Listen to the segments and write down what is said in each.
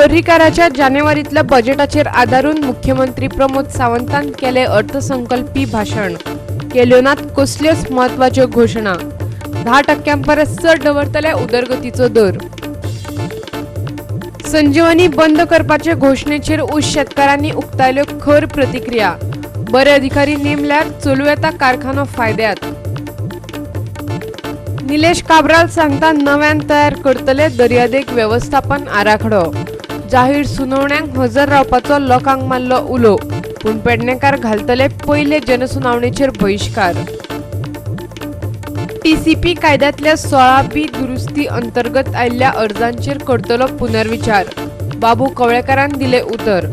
पर्रीकाराच्या जानेवारीतल्या बजेटाचेर आदारून मुख्यमंत्री प्रमोद सावंतान केले अर्थसंकल्पी भाशण. केल्यो नात कसल्योच म्हत्वाच्यो घोशणा. 10% परस चड दवरतले उदरगतीचो दर. संजीवनी बंद करपाचे घोशणेचेर ऊस शेतकारांनी उक्तायल्यो खर प्रतिक्रिया. बरे अधिकारी नेमल्यार चलूं येता कारखानो फायद्यात. निलेश काब्राल सांगता नव्यान तयार करतले दर्यादेग वेवस्थापन आराखडो. जाहीर सुनावण्यांक हजर रावपाचो लोकांक मारलो उलो, पूण पेडणेकार घालतले पयले जनसुनावणेचेर बहिश्कार. टीसीपी कायद्यांतल्या 16B दुरुस्ती अंतर्गत आयिल्ल्या अर्जांचेर करतलो पुनर्विचार. बाबू कवळेकारान दिले उतर.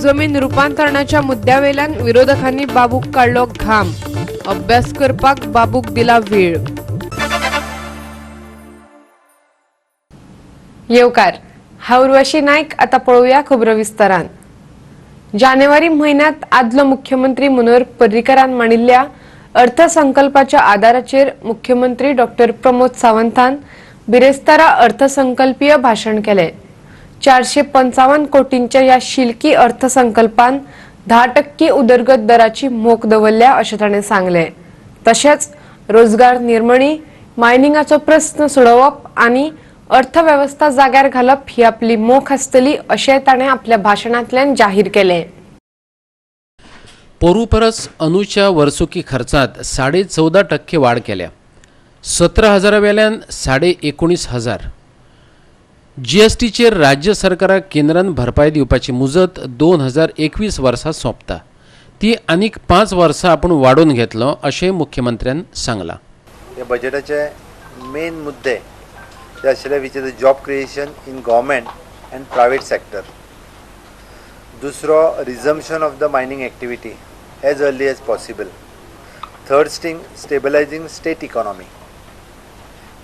जमीन रुपांतरणाच्या मुद्द्यावेल्यान विरोधकांनी बाबूक काडलो घाम. अभ्यास करपाक बाबूक दिला वेळ. येवकार, हांव उर्वशी नायक. आतां पळोवया खबरो विस्तारान. जानेवारी म्हयन्यांत आदलो मुख्यमंत्री मनोहर पर्रीकारान मांडिल्ल्या अर्थसंकल्पाच्या आदाराचेर मुख्यमंत्री डॉक्टर प्रमोद सावंतान बिरेस्तारा अर्थसंकल्पीय भाशण केलें. 455 कोटींच्या ह्या शिलकी अर्थसंकल्पान 10% उदरगत दराची मोख दवरल्या अशें ताणें सांगलें. तशेंच रोजगार निर्मणी, मायनिंगाचो प्रस्न सोडोवप आनी अर्थवेवस्था जाग्यार घालप ही आपली मोख आसतली अशें ताणें आपल्या भाशणांतल्यान जाहीर केलें. पोरू परस अनुच्या वर्सुकी खर्चात 14.5% वाढ केल्या. 17,000 वेल्यान 19,500. जीएसटीचेर राज्य सरकाराक केंद्रान भरपाय दिवपाची मुजत 2021 वर्सा सोंपता, ती आनीक 5 वर्सां आपूण वाडोवन घेतलो अशें मुख्यमंत्र्यान सांगलां. ह्या बजेटाचे मेन मुद्दे ते आशिल्ले which is job creation in government and private sector. दुसरो resumption of the mining activity as early as possible. Third thing stabilising state economy.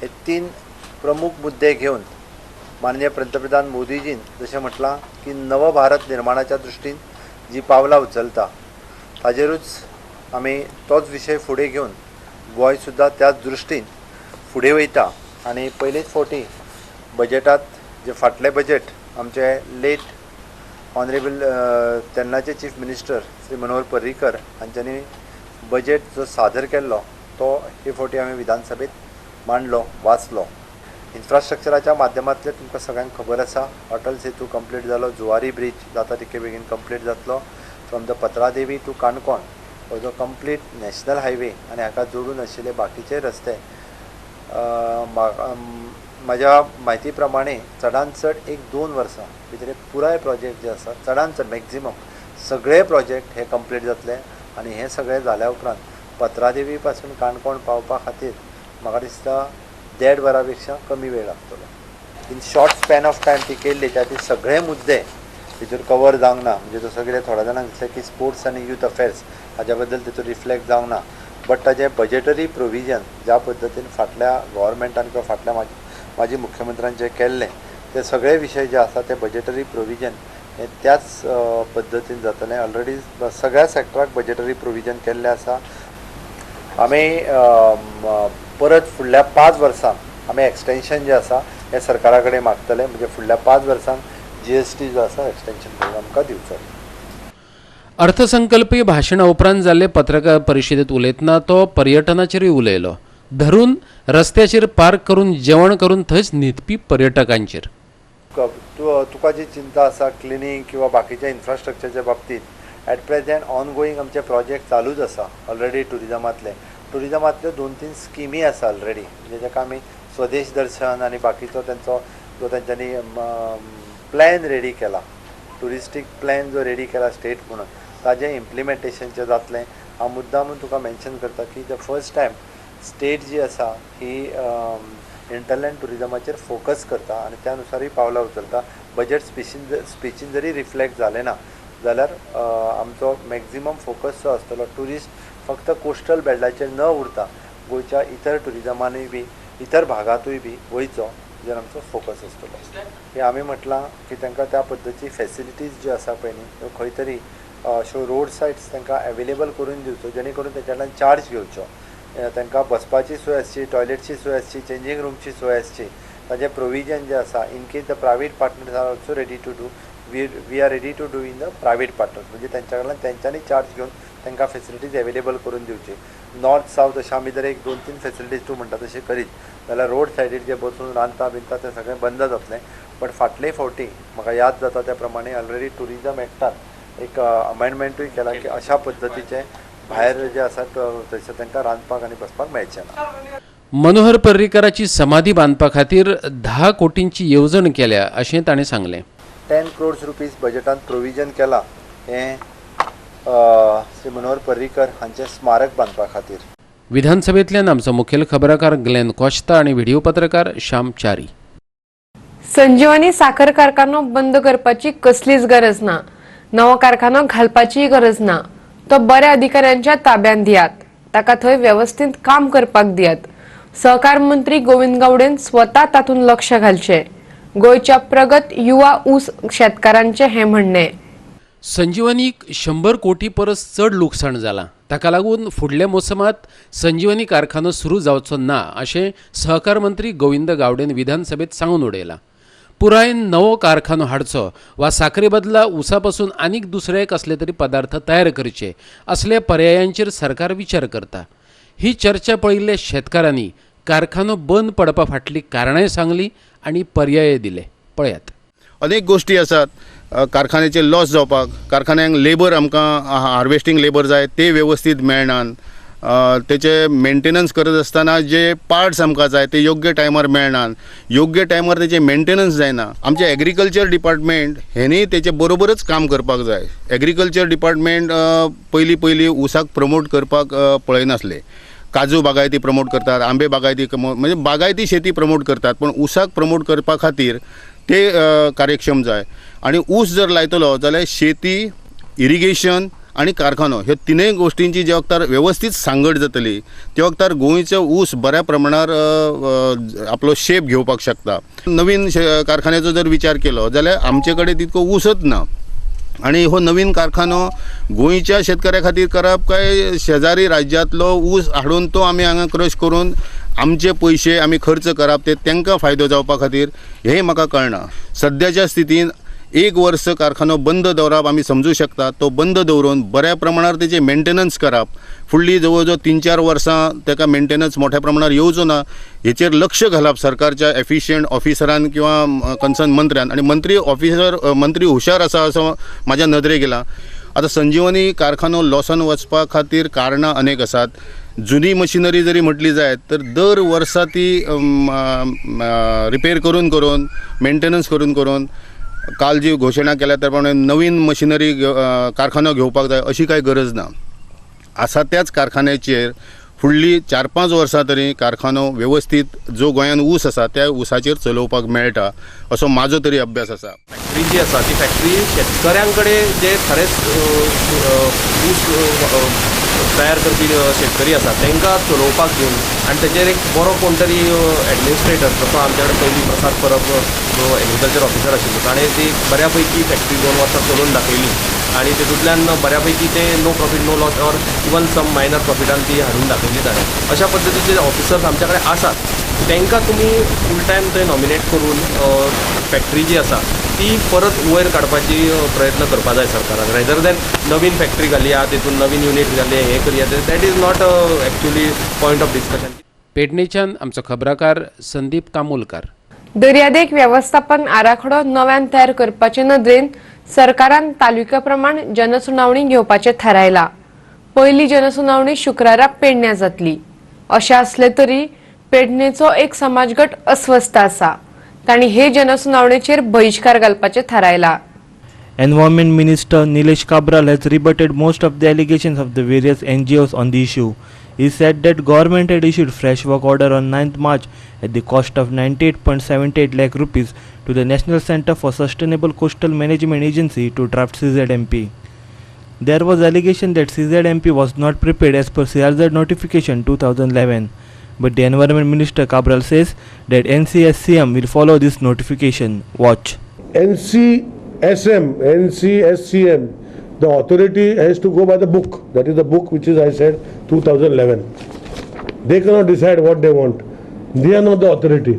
हे 3 प्रमुख मुद्दे घेवन माननीय पंतप्रधान मोदीजीन जशें म्हटलां की नव भारत निर्माणाच्या दृश्टीन जी पावलां उचलता ताजेरूच आमी तोच विशय फुडें घेवन गोंय सुद्दां त्याच दृश्टीन फुडें वयता. आनी पयलेच फावटी बजेटात जे फाटलें बजेट आमचे लेट ऑनरेबल तेन्नाचे चीफ मिनिस्टर श्री मनोहर पर्रीकर हांच्यांनी बजेट जो सादर केल्लो तो हे फावटी आमी विधानसभेत मांडलो, वाचलो. इन्फ्रास्ट्रक्चराच्या माध्यमांतल्यान तुमकां सगळ्यांक खबर आसा, अटल सेतू कंप्लीट जालो, जुवारी ब्रीज जाता तितके बेगीन कंप्लीट जातलो. From the Patradevi to Canacona हो जो कंप्लीट नॅशनल हायवे आनी हाका जोडून आशिल्ले बाकीचे रस्ते म्हाज्या म्हायती प्रमाणे चडान चड 1-2 वर्सां भितर पुराय प्रोजेक्ट जे आसा चडान चड मॅक्झिमम सगळे प्रोजेक्ट हे कंप्लीट जातले. आनी हे सगळे जाल्या उपरांत पत्रादेवी पासून काणकोण पावपा खातीर म्हाका दिसता 1.5 वरां पेक्षा कमी वेळ लागतलो. In short span of time ती केल्ली त्या ती सगळे मुद्दे भितर कवर जावंक ना. म्हणजे जसो कितें थोड्या जाणांक दिसलें की स्पोर्ट्स आनी यूथ अफेर्स हाज्या बद्दल तितून रिफ्लेक्ट जावंक ना, बट ताजें बजेटरी प्रोविजन ज्या पद्दतीन फाटल्या गव्हर्मेंटान किंवा फाटल्या माजी मुख्यमंत्र्यान जें केल्लें ते सगळे विशय जे आसा ते बजेटरी प्रोविजन हे त्याच पद्दतीन जातलें. ऑलरेडी सगळ्या सॅक्टराक बजेटरी प्रोविजन केल्लें आसा. आमी परत फुडल्या 5 वर्सांक आमी एक्सटेंशन जें आसा हें सरकारा कडेन मागतले. म्हणजे फुडल्या 5 वर्सांक जीएसटी जो आसा एक्सटेंशन करून आमकां दिवचो. अर्थसंकल्पीय भाशणा उपरांत जाल्ले पत्रकार परिशदेंत उलयतना तो पर्यटनाचेरूय उलयलो, धरून रस्त्याचेर पार्क करून जेवण करून थंयच न्हिदपी पर्यटकांचेर. तुका जी चिंता आसा क्लिनींग किंवा बाकीच्या इन्फ्रास्ट्रक्चरच्या बाबतींत एट प्रेझेंट ऑनगोईंग आमचे प्रोजेक्ट चालूच आसा. ऑलरेडी टुरिजमांतल्यो 2-3 स्किमी आसा ऑलरेडी, म्हणजे जाका आमी स्वदेश दर्शन आनी बाकीचो तेंचो जो तेंच्यांनी प्लॅन रेडी केला, ट्युरिस्टीक प्लॅन जो रेडी केला स्टेट म्हणून ताजें इम्प्लिमेंटेशन जें जातलें. हांव मुद्दामून तुका मेन्शन करता की the first time state जी आसा ही इंटरलँड ट्युरिजमाचेर फोकस करता आनी त्या नुसारूय पावलां उचलता. बजेट स्पिचीन जरी रिफ्लेक्ट जालें ना जाल्यार आमचो मॅक्झिमम फोकस जो आसतलो ट्युरिस्ट फक्त कोस्टल बेल्टाचेर न उरता गोंयच्या इतर ट्युरिजमानूय बी इतर भागांतूय बी वयचो जेर आमचो फोकस आसतलो. हे आमी म्हटलां की तांकां त्या पद्दती फेसिलिटीज ज्यो आसा पळय न्ही त्यो खंय तरी अश्यो रोड सायड्स तांकां एवेलेबल करून दिवच्यो, जेणे करून तेच्या कडल्यान चार्ज घेवचो. तांकां बसपाची सोय आसची, टॉयलेटची सोय आसची, चेंजींग रुमची सोय आसची. ताजें प्रोविजन जें आसा, in case the private partners are also ready to do, we are ready to do in the private partners. म्हणजे तेंच्या कडल्यान तेंच्यांनी चार्ज घेवन तांकां फेसिलिटीज एवेलेबल करून दिवची. नॉर्थ सावथ अशें आमी जर एक 2-3 फेसिलिटीज तूं म्हणटा तशें करीत जाल्यार रोड सायडीर जे बसून रांदता बिंदता तें सगळें बंद जातलें. बट फाटले फावटी म्हाका याद जाता त्या प्रमाणे ऑलरेडी ट्युरिजम एक्टान एक अमेंडमेंटूय केला की अशा पद्दतीचें भायर जे आसा थंयसर तांकां रांदपाक आनी बसपाक मेळचें ना. मनोहर पर्रीकराची समाधी बांदपा खातीर 10 कोटींची येवजण केल्या अशें ताणें सांगलें. 10 crores rupees बजेटान प्रोविजन केला हें श्री मनोहर पर्रीकर हांचें स्मारक बांदपा खातीर. विधानसभेंतल्यान आमचो मुखेल खबराकार ग्लेन कोश्ता आनी व्हिडिओ पत्रकार श्याम च्यारी. संजीवनी साखर कारखानो बंद करपाची कसलीच गरज ना, नवो कारखानो घालपाचीय गरज ना. तो बऱ्या अधिकाऱ्यांच्या ताब्यात दियात, ताका थंय वेवस्थीत काम करपाक दियात. सहकार मंत्री गोविंद गावडेन स्वता तातूंत लक्ष घालचें. गोंयच्या प्रगत युवा ऊस शेतकारांचें हें म्हणणें. संजीवनीक 100 कोटी परस चड लुकसाण जालां, ताका लागून फुडल्या मोसमांत संजीवनी कारखानो सुरू जावचो ना अशें सहकार मंत्री गोविंद गावडेन विधानसभेत सांगून उडयलां. पुराय नवो कारखानो हाडचो वा साखरे बदला ऊसा पासून आनीक दुसरे कसले तरी पदार्थ तयार करचे असल्या पर्यायांचेर सरकार विचार करता. ही चर्चा पळयिल्ल्या शेतकारांनी कारखानो बंद पडपा फाटली कारणांय सांगली आनी पर्याय दिले. पळयात. अनेक गोष्टी आसात कारखान्याचे लॉस जावपाक, कारखान्यांक लेबर आमकां हार्वेस्टींग लेबर जाय ते वेवस्थीत मेळनात, तेचे मेंटेनन्स करत आसतना जे पार्ट्स आमकां जाय ते योग्य टायमार मेळनात, योग्य टायमार तेचे मेंटेनन्स जायना. आमचे एग्रीकल्चर डिपार्टमेंट हेणी तेचे बरोबरच काम करपाक जाय. एग्रीकल्चर डिपार्टमेंट पयलीं पयलीं ऊसाक प्रमोट करपाक पळयनासले. काजू बागायती प्रमोट करतात, आंबे बागायती म्हणजे बागायती शेती प्रमोट करतात, पण ऊसाक प्रमोट करपा खातीर ते कार्यक्षम जाय. आनी ऊस जर लायतलो जाल्यार शेती, इरिगेशन आनी कारखानो ह्यो तिनूय गोश्टींची ज्या वखतार वेवस्थीत सांगड जातली त्या वखतार गोंयचो ऊस बऱ्या प्रमाणार आपलो शेप घेवपाक शकता. नवीन कारखान्याचो जर विचार केलो जाल्यार आमचे कडेन तितको ऊसच ना आनी हो नवीन कारखानो गोंयच्या शेतकऱ्या खातीर करप काय शेजारी राज्यांतलो ऊस हाडून तो आमी हांगा क्रश करून आमचे पयशे आमी खर्च करप ते तांकां फायदो जावपा खातीर हें म्हाका कळना. सद्याच्या स्थितीन एक वर्स कारखानो बंद दवरप आमी समजू शकता. तो बंद दवरून बऱ्या प्रमाणार तेजे मेंटेनन्स करप, फुडली जवळ जवळ 3-4 वर्सां ताका मेंटेनन्स मोठ्या प्रमाणार येवचो ना हेचेर लक्ष घालप सरकारच्या एफिशियंट ऑफिसरान किंवा कन्सर्न मंत्र्यान. आनी मंत्री ऑफिसर मंत्री हुशार आसा असो म्हाज्या नदरेक येला. आतां संजीवनी कारखानो लॉसान वचपा खातीर कारणां अनेक आसात. जुनी मशिनरी जरी म्हटली जायत तर दर वर्सा ती रिपेर करून करून मेंटेनन्स करून करून काल जी घोशणा केल्या त्या प्रमाणे नवीन मशिनरी कारखानो घेवपाक जाय अशी कांय गरज ना. आसा त्याच कारखान्याचेर फुडली 4-5 वर्सां तरी कारखानो वेवस्थीत जो गोंयान ऊस आसा त्या ऊसाचेर चलोवपाक मेळटा असो म्हाजो तरी अभ्यास आसा. फॅक्टरी जी आसा ती फॅक्टरी शेतकऱ्यां कडेन जे खरेंच ऊस तयार करपी शेतकरी आसा तांकां चलोवपाक दिवन आनी तेजेर एक बरो कोण तरी एडमिनिस्ट्रेटर, जसो आमचे कडेन पयलीं प्रसाद परब जो एग्रीकल्चर ऑफिसर आशिल्लो ताणें ती बऱ्या पैकी फॅक्टरी 2 वर्सां चलोवन दाखयली आनी तेतूंतल्यान बऱ्या पैकी ते no profit no loss or even some minor प्रॉफिटान ती हाडून दाखयली ताणें. अशा पद्दतीचे ऑफिसर्स आमच्या कडेन आसात तांकां तुमी फूल टायम थंय नॉमिनेट करून फॅक्टरी जी आसा ती परत वयर काडपाची प्रयत्न करपा जाय सरकारान, रेदर दॅन नवीन फॅक्टरी घालया तेतून नवीन युनीट घालया हें करया, that is not actually point of discussion. पेडणेच्यान आमचो खबराकार संदीप कामोलकार. दर्यादेग वेवस्थापन आराखडो नव्यान तयार करपाचे नदरेन सरकारान तालुक्या प्रमाण जनसुनावणी घेवपाचें थारायलां. पयली जनसुनावणी शुक्रारा पेडण्यां जातली. अशें आसलें तरी पेडणेचो एक समाजगट अस्वस्थ आसा. तांणी हे जनसुनावणेचेर बहिश्कार घालपाचें थारायलां. Environment Minister Nilesh Cabral has rebutted most of the allegations of the various NGOs on the issue. He said that government had issued fresh work order on 9th March at the cost of 98.78 lakh rupees to the National Center for Sustainable Coastal Management Agency to draft CZMP. There was allegation that CZMP was not prepared as per CRZ notification 2011. But the Environment Minister Cabral says that NCSCM will follow this notification. Watch. NCSM, NCSCM, the authority has to go by the book. That is the book which is, I said, 2011. They cannot decide what they want. They are not the authority.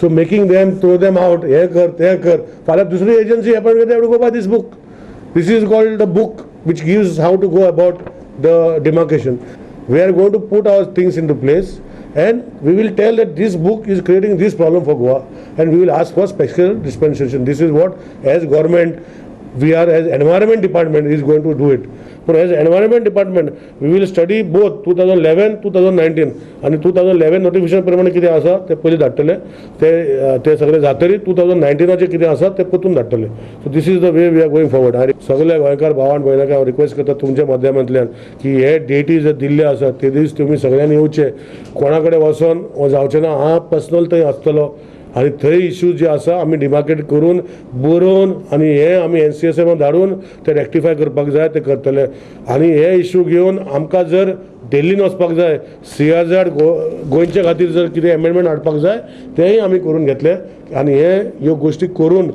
So making them throw them out, हें कर तें कर, फाल्यां दुसरी agency appoint करता, go by this book. This is called the book which gives how to go about the demarcation. We are going to put our things into place and we will tell that this book is creating this problem for Goa and we will ask for special dispensation. This is what as government we are, as environment department is going to do it. But as environment department we will study both 2011 2019 आनी 2011 notification प्रमाणे कितें आसा ते पयलीं धाडटले, ते ते सगळे जातरी 2019 कितें आसा ते परतून धाडटले. So this is the way we are going forward. आनी सगल्या गोंयकार भावान भयणांक हांव रिक्वेस्ट करता तुमच्या माध्यमांतल्यान की हे डेटी जर दिल्ले आसा ते दीस तुमी सगळ्यांनी येवचे, कोणा कडेन वचोन जावचें ना. हांव पर्सनल थंय आसतलो आनी थंय इश्यू जे आसा आमी डिमार्केट करून बरोवन आनी हे आमी NCSM धाडून ते रेक्टिफाय करपाक जाय ते करतले. आनी हे इश्यू घेवन आमकां जर दिल्लीन वचपाक जाय, CRZ गोंयच्या खातीर जर कितें एमेंडमेंट हाडपाक जाय तेंय आमी करून घेतले. आनी हे ह्यो गोश्टी करून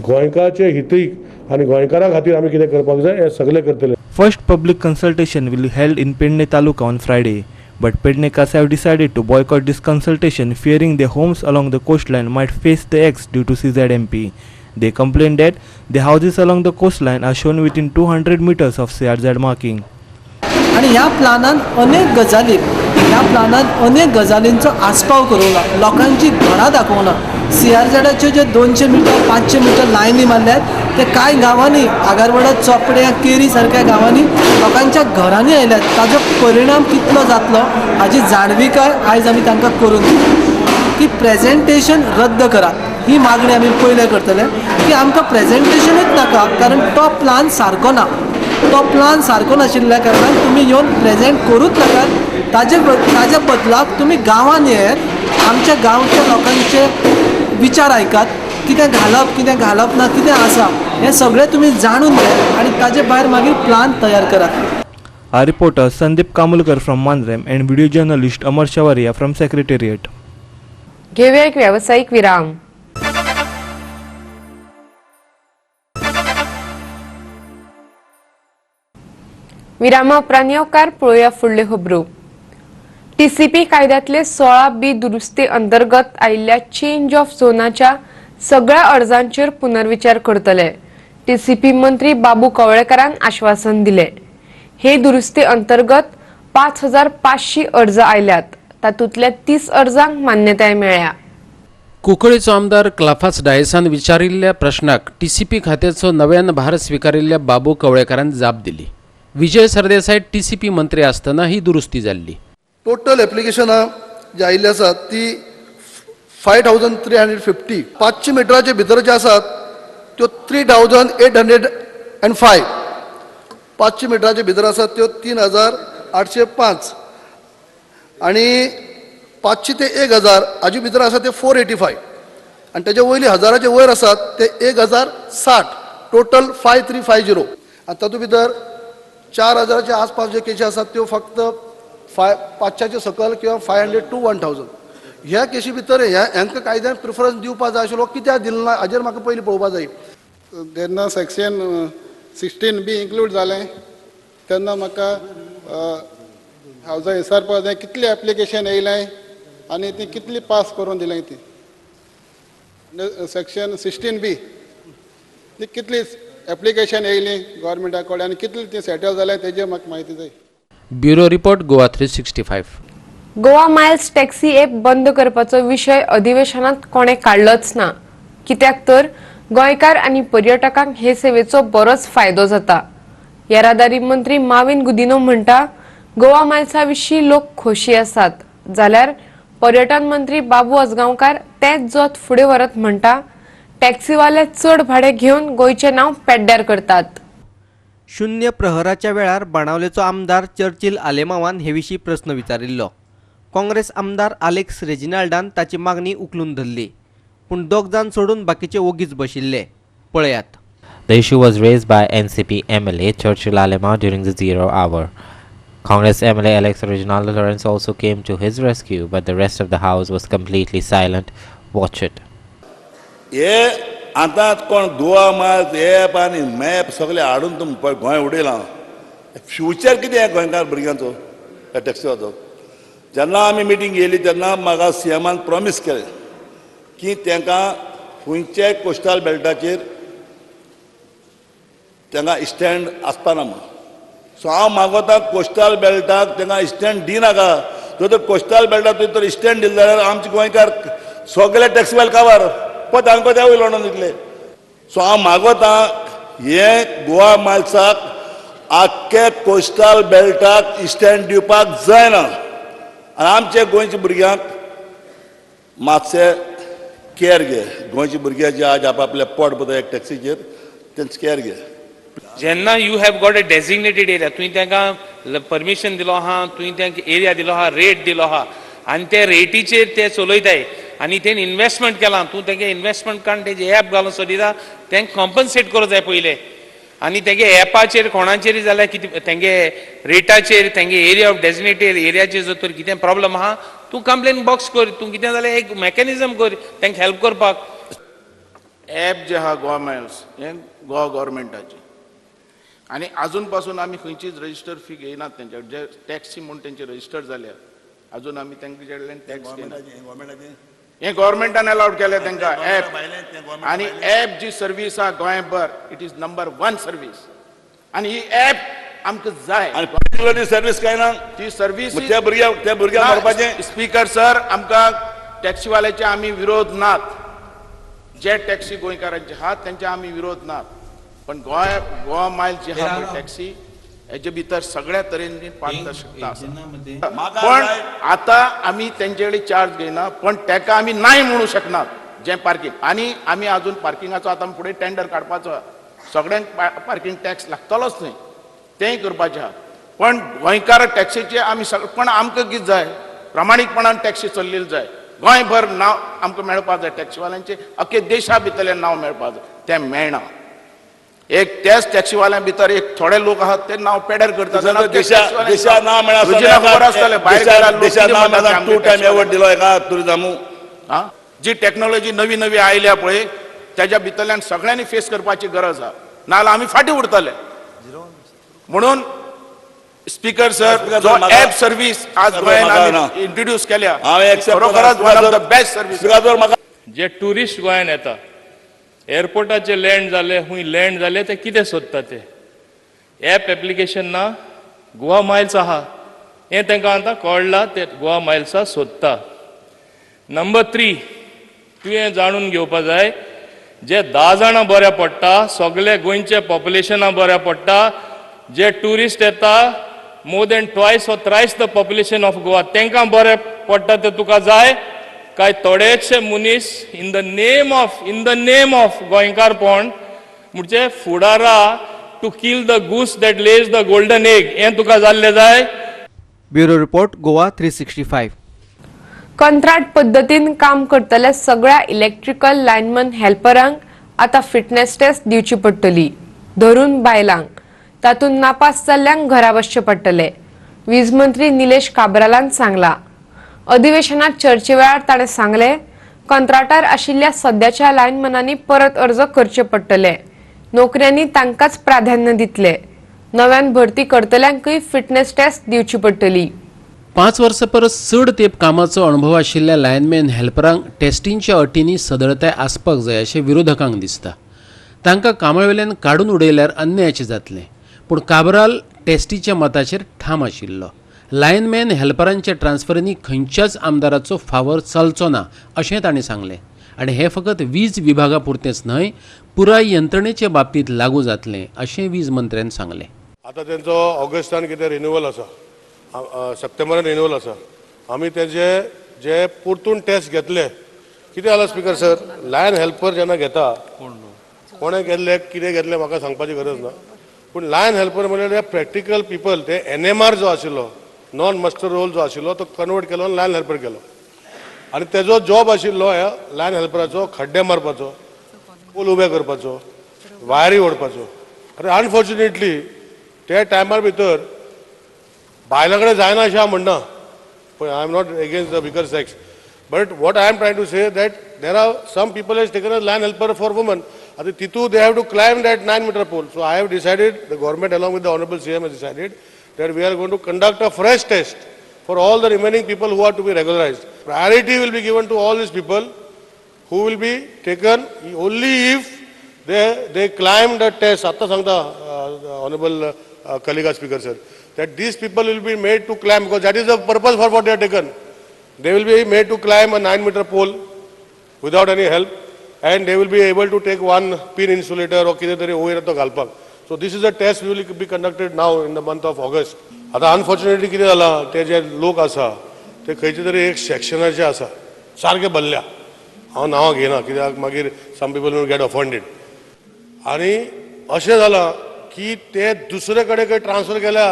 गोंयकाराचे हितीक आनी गोंयकारां खातीर आमी कितें करपाक जाय हें सगळें करतले. First public consultation will be held in Pedne Taluka on Friday. But Pednekars have decided to boycott this consultation, fearing their homes along the coastline might face the axe due to CZMP. They complained that the houses along the coastline are shown within 200 meters of CRZ marking. आनी ह्या प्लानान अनेक गजाली, ह्या प्लानान अनेक गजालींचो आस्पाव करूंक ना, लोकांची घरां दाखोवंक ना. CRZाच्यो जे 200 मिटर 500 मिटर लायनी मारल्यात ते कांय गांवांनी, आगारवाडा, चोपड्या, केरी सारक्या गांवांनी लोकांच्या घरांनी आयल्यात. ताजो परिणाम कितलो जातलो हाजी जाणविकाय आयज आमी तांकां करून दिली की प्रेजेंटेशन रद्द करात ही मागणी आमी पयलें करतले की आमकां प्रेजेंटेशनूच नाका, कारण तो प्लान सारको ना. तो प्लान सारको नाशिल्ल्या कारणान तुमी येवन प्रेजेंट करूच नाकात. ताजे बदलाक तुमी गांवांत येयात, आमच्या गांवच्या लोकांचे विचार आयकात, कितें घालप कितें घालप ना कितें आसा हें सगळें तुमी जाणून घेयात आनी ताजे भायर मागीर प्लान तयार करात. Our reporter Sandeep Kamulkar from Mandrem and video journalist Amar Shavaria from Secretariat. घेऊया एक व्यावसायिक विराम. विरामा उपरांत येवकार पळोवया फुडल्यो खबरो. TCP कायद्यातले 16B दुरुस्ती अंतर्गत आयिल्ल्या चेंज ऑफ झोनाच्या सगळ्या अर्जांचेर पुनर्विचार करतले. TCP मंत्री बाबू कवळेकरान आश्वासन दिले. हे दुरुस्ती अंतर्गत 5500 अर्ज आयल्यात, तातूंतल्या 30 अर्जांक मान्यताय मेळ्ळ्या. कुंकळेचो आमदार क्लाफास डायसान विचारिल्ल्या प्रश्नाक TCP खात्याचो नव्यान भार स्विकारिल्ल्या बाबू कवळेकरान जाप दिली. विजय सरदेसाय TCP मंत्री आसतना ही दुरुस्ती जाल्ली. टोटल एप्लिकेशनां जी आयिल्ली आसात ती 5350, 500 मिटराचे भितर जे आसात त्यो 3805, 500 मिटराचे भितर आसात त्यो 3805 आनी 500 ते 1000 हाजे भितर आसा ते 485 आनी तेजे वयली 1000चे वयर आसात ते 1060, टोटल 5350. आनी तातूंत भितर 4000च्या आसपास जे केशी आसात त्यो फक्त 500च्या सकयल किंवा 500 to 1000. ह्या केशी भितर ह्या हांकां कायद्यान प्रिफरन्स दिवपा जाय आशिल्लो, कित्याक दिलो ना हाजेर म्हाका पयलीं पळोवपा जाय. जेन्ना सेक्शन 16B include जालें तेन्ना म्हाका हांव जंय विचारपाक जाय कितली एप्लिकेशन येयलें आनी ती कितली पास करून दिलें ती सेक्शन 16B ती कितली एप्लिकेशन येयली गव्हर्मेंटा कडेन आनी कितली ती सेटल जालें तेजेर म्हाका म्हायती जाय. Bureau report, Goa 365. Goa Miles taxi app बंद करपाचो विशय अधिवेशनात कोणे काडलोच ना, कित्याक तर गोंयकार आनी पर्यटकांक हे सेवेचो बरोच फायदो जाता. येरादारी मंत्री माविन गुदिनो म्हणटा गोवा मायल्सा विशीं लोक खोशी आसात, जाल्यार पर्यटन मंत्री बाबू आजगांवकार तेच जोत फुडें व्हरत म्हणटा टॅक्सीवाले चड भाडें घेवन गोंयचें नांव पेड्ड्यार करतात. शून्य प्रहराच्या वेळार बाणावलेचो आमदार चर्चिल आलेमावान हे विशीं प्रस्न विचारिल्लो. काँग्रेस आमदार आलेक्स रेजिनाल्डान ताची मागणी उखलून धरली, पूण दोग जाण सोडून बाकीचे ओगीच बशिल्ले. पळयात. The issue was raised by NCP MLA Churchill Alemao during the 0 hour. Congress MLA Alex Reginaldo Lawrence also came to his rescue, but the rest of the house was completely silent. Watch it. हे आतां कोण Goa Miles app आनी map सगळे हाडून तुमी Goa उडयलां. Future कितें गोंयकार भुरग्यांचो ह्या टॅक्सीवाचो? जेन्ना आमी मिटींग घेयली तेन्ना म्हाका सीएमान प्रॉमीस केलें की तांकां खंयच्याय कोस्टल बेल्टाचेर तांकां स्टँड आसपाना म्हूण. सो हांव मागोता कोस्टल बेल्टाक तांकां स्टँड दिनाका. जर तर कोस्टल बेल्टाक तुवें तर स्टँड दिलें जाल्यार आमचे गोंयकार सगळे टॅक्सीवाले काबार पळय तांकां ते वयलो दितले. सो हांव मागोता हे गोवा मायल्साक आख्खे कोस्टल बेल्टाक स्टँड दिवपाक जायना आनी आमच्या गोंयच्या भुरग्यांक मातशें केअर घे. गोंयच्या भुरग्यां जे आज आपआपल्या पोट भरता एक टॅक्सीचेर तेंच केअर घे. जेन्ना you have got a designated area, तुवें तांकां परमिशन दिलो आहा, तुवें तांकां एरिया दिलो आहा, रेट दिलो आहा आनी ते रेटीचेर ते चलयताय आनी तेणी इन्वेस्टमेंट केलां, तूं तेगे इन्वेस्टमेंट काडून तेजे एप घालून सोदिता, तांकां कॉम्पन्सेट करूं जाय पयलें. आनी तेगे एपाचेर कोणाचेर जाल्यार कितें तेंगे रेटाचेर तेंगे एरिया ऑफ डेजिग्नेटेड एरियाचेर जर तर कितें प्रॉब्लम आहा, तूं कंप्लेन बॉक्स कर, तूं कितें जाल्यार एक मॅकॅनिजम कर तांकां हेल्प करपाक. एप जे आहा गोवा मायल्स हें गोवा गव्हर्मेंटाचें आनी आजून पासून आमी खंयचीच रजिस्टर फी घेयनात तेंच्या, जे टॅक्सी म्हूण तेंचे रजिस्टर जाल्या आजून आमी तेंचे कडल्यान टॅक्स घेयना. हें गव्हर्मेंटान अलावड केलें तेंकां एप आनी एप जी सर्वीस आहा गोंयभर it is number 1 service आनी ही एप आमकां जाय. आनी पर्टिक्युलरली सर्वीस काय ना ती सर्वीस त्या भुरग्यांक त्या भुरग्यांक मारपाचें. स्पीकर सर, आमकां टॅक्सीवाल्याचे आमी विरोध नात, जे टॅक्सी गोंयकारांचे आहात तेंचे आमी विरोध नात, पण गोवा गोवा मायल्स जी आहा पळय टॅक्सी हेजे भितर सगळ्या तरेन पारदर्शकता आसा. पण आतां आमी तेंचे कडेन चार्ज घेयना, पण तेका आमी नाय म्हणू शकनात जें पार्कींग. आनी आमी आजून पार्किंगाचो आतां फुडें टेंडर काडपाचो, सगळ्यांक पार्कींग टॅक्स लागतलोच न्हय, तेंय करपाचें आहा. पण गोंयकार टॅक्सीचे आमी सगळे, पण आमकां कितें जाय, प्रामाणीकपणान टॅक्सी चल्लेली जाय, गोंयभर नांव आमकां मेळपाक जाय, टॅक्सीवाल्यांचें अख्खे देशा भितरलें नांव मेळपाक जाय, तें मेळना. एक त्याच टॅक्सीवाल्यां भितर एक थोडे लोक आहात ते नांव पेड्यार करतात. जी टॅक्नॉलॉजी नवी नवी आयल्या पळय त्याच्या भितरल्यान सगळ्यांनी फेस करपाची गरज आहा, नाजाल्यार आमी फाटीं उरतले. म्हणून स्पीकर सर, जो ऍप सर्वीस आज गोंयांत इंट्रोड्यूस केल्या खरोखरच one of the best service. J tourist गोंयांत येता, एअरपोर्टाचे लँड जाले, खूंय लँड जाले, ते कितें सोदता ते एप एप्लिकेशन ना, गोवा मायल्स आहा हें तांकां आतां कळ्ळां, ते गोवा मायल्सा सोदता. नंबर 3, तुवें जाणून घेवपा जाय, जे 10 जाणां बऱ्या पडटा, सगळे गोंयचे पॉप्युलेशना बऱ्या पडटा, जे ट्युरिस्ट येता more than twice or thrice the population of Goa, तांकां बरें पडटा ते तुका जाय काय थोडेशे मनीस in the name of गोंयकारपण म्हणजे फुडारा to kill the goose that lays the golden egg हें तुका जाल्लें जाय. Bureau report, Goa 365. कंत्राट पद्दतीन काम करतल्या सगळ्या इलेक्ट्रिकल लायनमन हेल्परांक आतां फिटनेस टेस्ट दिवची पडटली, धरून बायलांक. तातूंत नापास जाल्ल्यांक घरा बसचें पडटलें, वीज मंत्री निलेश काब्रालान सांगला. अधिवेशनात चर्चे वेळार ताणें सांगलें, कंत्राटार आशिल्ल्या सद्याच्या लायनमनांनी परत अर्ज करचे पडटले, नोकऱ्यांनी तांकांच प्राधान्य दितले, नव्यान भरती करतल्यांकूय फिटनेस टेस्ट दिवची पडटली. 5 वर्सां परस चड तेंप कामाचो अणभव आशिल्ल्या लायनमॅन हेल्परांक टेस्टिंगच्या अटींनी सदळताय आसपाक जाय अशें विरोधकांक दिसता. तांकां कामावेल्यान काडून उडयल्यार अन्यायाचें जातलें, पूण काब्राल टेस्टीच्या मताचेर ठाम आशिल्लो. लायनमॅन हेल्परांच्या ट्रान्सफरींनी खंयच्याच आमदाराचो फावर चलचो ना अशें ताणें सांगलें आनी हें फकत वीज विभागा पुरतेंच न्हय, पुराय यंत्रणेचे बाबतींत लागू जातलें अशें वीज मंत्र्यान सांगलें. आतां तेंचो ऑगस्टान कितें रिन्युअल आसा, सप्टेंबरान रिन्युअल आसा, आमी तेजे जे परतून टेस्ट घेतले. कितें जालां स्पीकर सर, लायन हेल्पर जेन्ना घेता, कोणें घेतले कितें घेतलें म्हाका सांगपाची गरज ना, पूण लायन हेल्पर म्हणल्यार प्रॅक्टिकल पिपल, ते एनएमआर जो आशिल्लो, नॉन मस्टर रोल जो आशिल्लो तो कन्वर्ट केलो आनी लायन हेल्पर केलो. आनी तेजो जॉब आशिल्लो ह्या लायन हेल्पराचो खड्डे मारपाचो, पोल उबे करपाचो, वायरी ओडपाचो. आनी अनफॉर्च्युनेटली त्या टायमार भितर बायलां कडेन जायना अशें हांव म्हणना, पण I am not against the weaker sex, but what I am trying to say that there are some people has taken a line helper for woman. आतां तितू they have to climb that 9 meter pole. So I have decided, the government along with the honourable CM has decided that we are going to conduct a fresh test for all the remaining people who are to be regularized. Priority will be given to all these people who will be taken only if they climb the test. आतां सांगता honourable colleague speaker sir, that these people will be made to climb, because that is the purpose for what they are taken. They will be made to climb a 9-meter pole without any help, and they will be able to take one pin insulator or कितें तरी वयर तो घालपाक. So this is a test will be conducted now in the month of August. आतां unfortunately कितें जालां, ते जे लोक आसा ते खंयचे तरी एक सेक्शनाचे आसा, सारके भरल्या, हांव नांवां घेयना कित्याक मागीर some people will get offended. आनी अशें जालां की ते दुसरे कडेन खंय ट्रान्सफर केल्या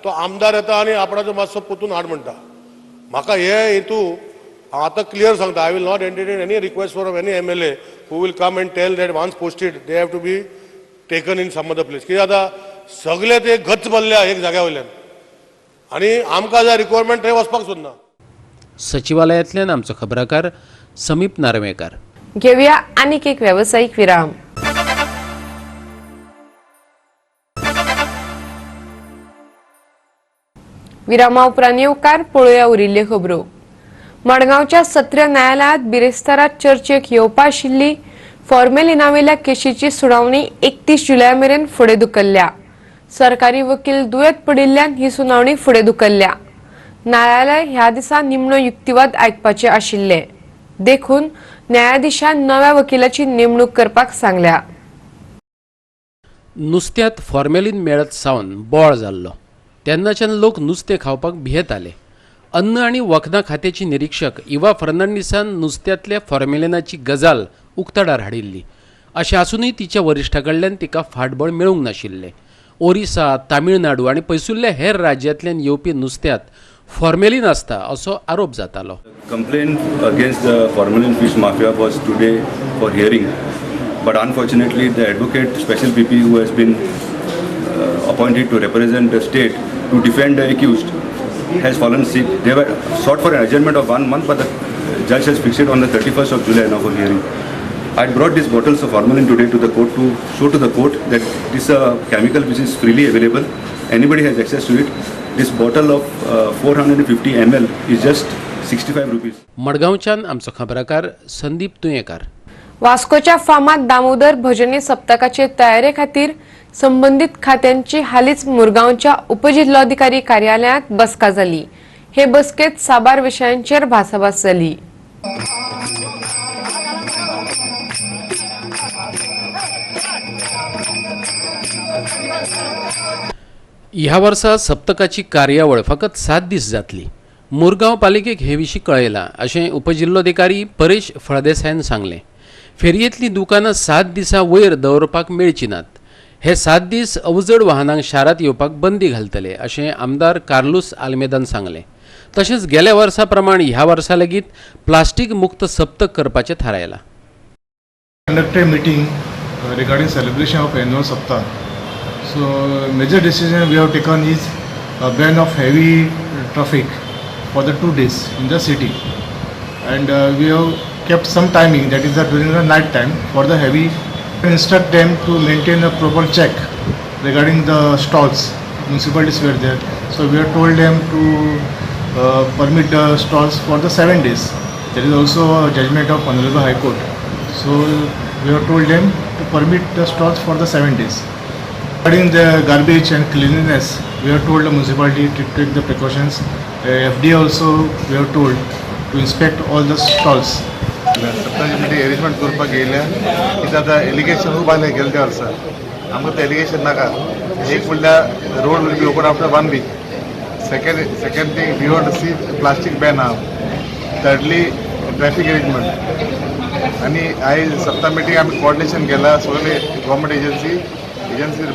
तो आमदार येता आनी आपणाचो मातसो पोतून हाड म्हणटा. म्हाका हे हेतू हांव आतां क्लियर सांगता, I will not entertain any request for any MLA who will come and tell that once posted they have to be taken in some other place. कित्याक आतां सगळे ते गच्च भरल्या एक जाग्या वयल्यान आनी आमकां जाय रिक्वायरमेंट थंय वचपाक सोदना. सचिवालयांतल्यान आमचो खबराकार समीप नार्वेकार. घेवया आनीक एक वेवसायीक विराम. विरामा उपरांत येवकार पळोवया उरिल्ल्यो खबरो. मडगांवच्या सत्र न्यायालयांत बिरेस्तारा चर्चेक येवपा आशिल्ली फॉर्मेलिनावेल्या केशीची सुनावणी 31 जुलय मेरेन फुडें धुकल्ल्या. सरकारी वकील दुयेंत पडिल्ल्यान ही सुनावणी फुडें धुकल्ल्या. न्यायालय ह्या दिसा निमणो युक्तिवाद आयकपाचे आशिल्ले, देखून न्यायाधीशान नव्या वकिलाची नेमणूक करपाक सांगल्या. नुस्त्यांत फॉर्मेलीन मेळत सावन बोळ जाल्लो तेन्नाच्यान लोक नुस्तें खावपाक भियेताले. अन्न आनी वखदां खात्याची निरीक्षक इवा फर्नांडीसान नुस्त्यांतल्या फॉर्मेलिनाची गजाल उक्ताडार हाडिल्ली. अशें आसूनय तिच्या वरिश्ठा कडल्यान तिका फाटबळ मेळूंक नाशिल्लें. ओरिसा, तामिळनाडू आनी पयसुल्ल्या हेर राज्यांतल्यान येवपी नुस्त्यांत फॉर्मेलीन आसता असो आरोप जातालो. Complaint against the formalin fish mafia was today for hearing, but unfortunately the advocate special PP who has been appointed to represent the state to defend the accused has fallen sick. They were sought for an adjournment of 1 month, but the judge has fixed it on the 31st of July now for hearing. I brought these bottles of formalin today to the court to show to the court that this is a chemical which is freely available. Anybody has access to it. This bottle of 450 ml is just 65 rupees. मडगांवच्यान आमचो खबराकार संदीप तुयेकार. वास्कोच्या फामाद दामोदर भजनी सप्तकाचे तयारे खातीर संबंदीत खात्यांची हालींच मुरगांवच्या उपजिल्लोधिकारी कार्यालयांत बसका जाली. हे बसकेत साबार विशयांचेर भासाभास जाली. ह्या वर्सा सप्तकाची कार्यावळ फकत 7 दीस जातली. मुरगांव पालिकेक हे विशीं कळयलां अशें उपजिल्लोधिकारी परेश फळदेसायान सांगलें. फेरयेंतलीं दुकानां 7 दिसां वयर दवरपाक मेळचीं नात. हे 7 दीस अवजड वाहनांक शारांत येवपाक बंदी घालतले अशें आमदार कार्लूस आल्मेदान सांगलें. तशेंच गेल्या वर्सा प्रमाण ह्या वर्सा लेगीत प्लास्टीक मुक्त सप्तक करपाचें थारायलां. Conducted meeting regarding celebration of annual Saptah. So major decision we have taken is a ban of heavy traffic for the 2 days in the city, and we have kept some timing, that is during the night time for the heavy. Instruct them to maintain a proper check regarding the stalls. Municipalities were there, so we have told them to permit the stalls for the 7 days. There is also a judgment of Honorable High Court, so we have told them to permit the stalls for the 7 days. Regarding the garbage and cleanliness, we have told the municipality to take the precautions. FDA also we have told to inspect all the stalls. सप्ताची meeting arrangement करपाक येयल्या कित्याक आतां allegation खूब आयलें गेले त्या वर्सा, आमकां तें एलिगेशन नाका. एक म्हणल्यार road will be open after 1 week. Second thing we want to see plastic ban आहा. Thirdly traffic arrangement. आनी आयज सप्ता मिटींग आमी कोऑर्डिनेशन केलां सगळे गव्हर्मेंट एजन्सी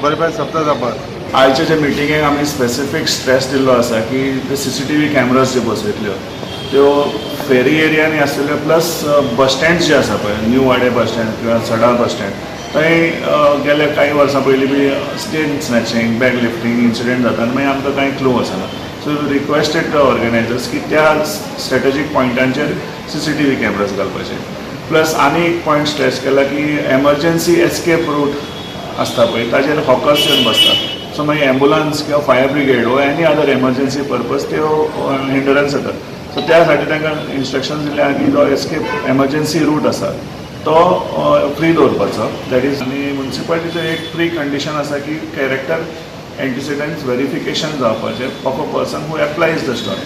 बरें बरें सप्ता जावपाक. आयच्या जे मिटिंगेक आमी स्पेसिफीक स्ट्रेस दिल्लो आसा की CCTV cameras जे बसयतल्यो त्यो फेरी एरियांनी आसतल्यो, प्लस बस स्टँड जे आसा पळय, न्यू वाडे बस स्टँड किंवा सडा बस स्टँड, थंय गेल्या कांय वर्सां पयलीं बी chain snatching, bag lifting incident जाता आनी मागीर आमकां कांय क्लू आसना. सो रिक्वेस्टेड the organisers की त्या स्ट्रेटजीक पॉयंटांचेर CCTV cameras घालपाचे. प्लस आनी एक पॉयंट स्ट्रेस केला की एमर्जन्सी एस्केप रूट आसता पळय ताजेर हॉकर्स येवन बसतात. सो मागीर एम्बुलन्स किंवा फायर ब्रिगेड वा एनी अदर एमर्जन्सी पर्पज त्यो हिंडरन्स जातात. सो त्या साठी तांकां इन्स्ट्रक्शन दिले आहा की जो एस्केप एमर्जन्सी रूट आसा तो फ्री दवरपाचो. That is, आनी मुन्सिपालिटीचो एक प्री कंडिशन आसा की कॅरेक्टर एंटिसिडंट्स वेरिफिकेशन जावपाचें of a person who applies the stall.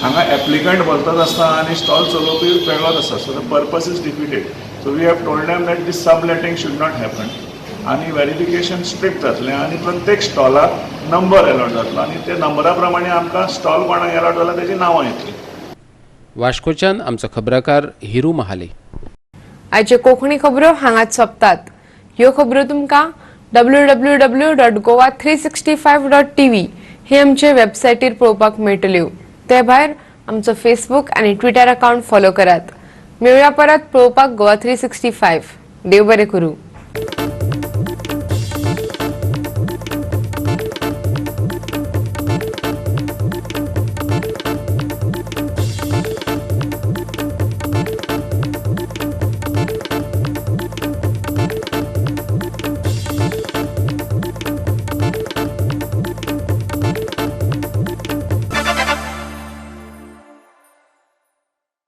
हांगा एप्लिकंट भलतोच आसता आनी स्टॉल चलोवपी वेगळोच आसता, so the purpose is defeated. So we have told them that this sub letting should not happen आनी वेरिफिकेशन स्ट्रिक्ट जातलें आनी प्रत्येक स्टॉलाक नंबर एलॉट जातलो आनी ते नंबरा प्रमाणे आमकां स्टॉल कोणाक एलॉट जाला तेजी नांवां येतलीं. वास्कोच्यान आमचो खबराकार हिरू महाले. आयचे कोंकणी खबरो हांगाच सोंपतात. ह्यो खबरो तुमकां www.goa365.tv हे आमचे वेबसायटीर पळोवपाक मेळटल्यो. ते भायर आमचो फेसबूक आनी ट्विटर अकाउंट फॉलो करात. मेळुया परत पळोवपाक गोवा 365. देव बरें करूं.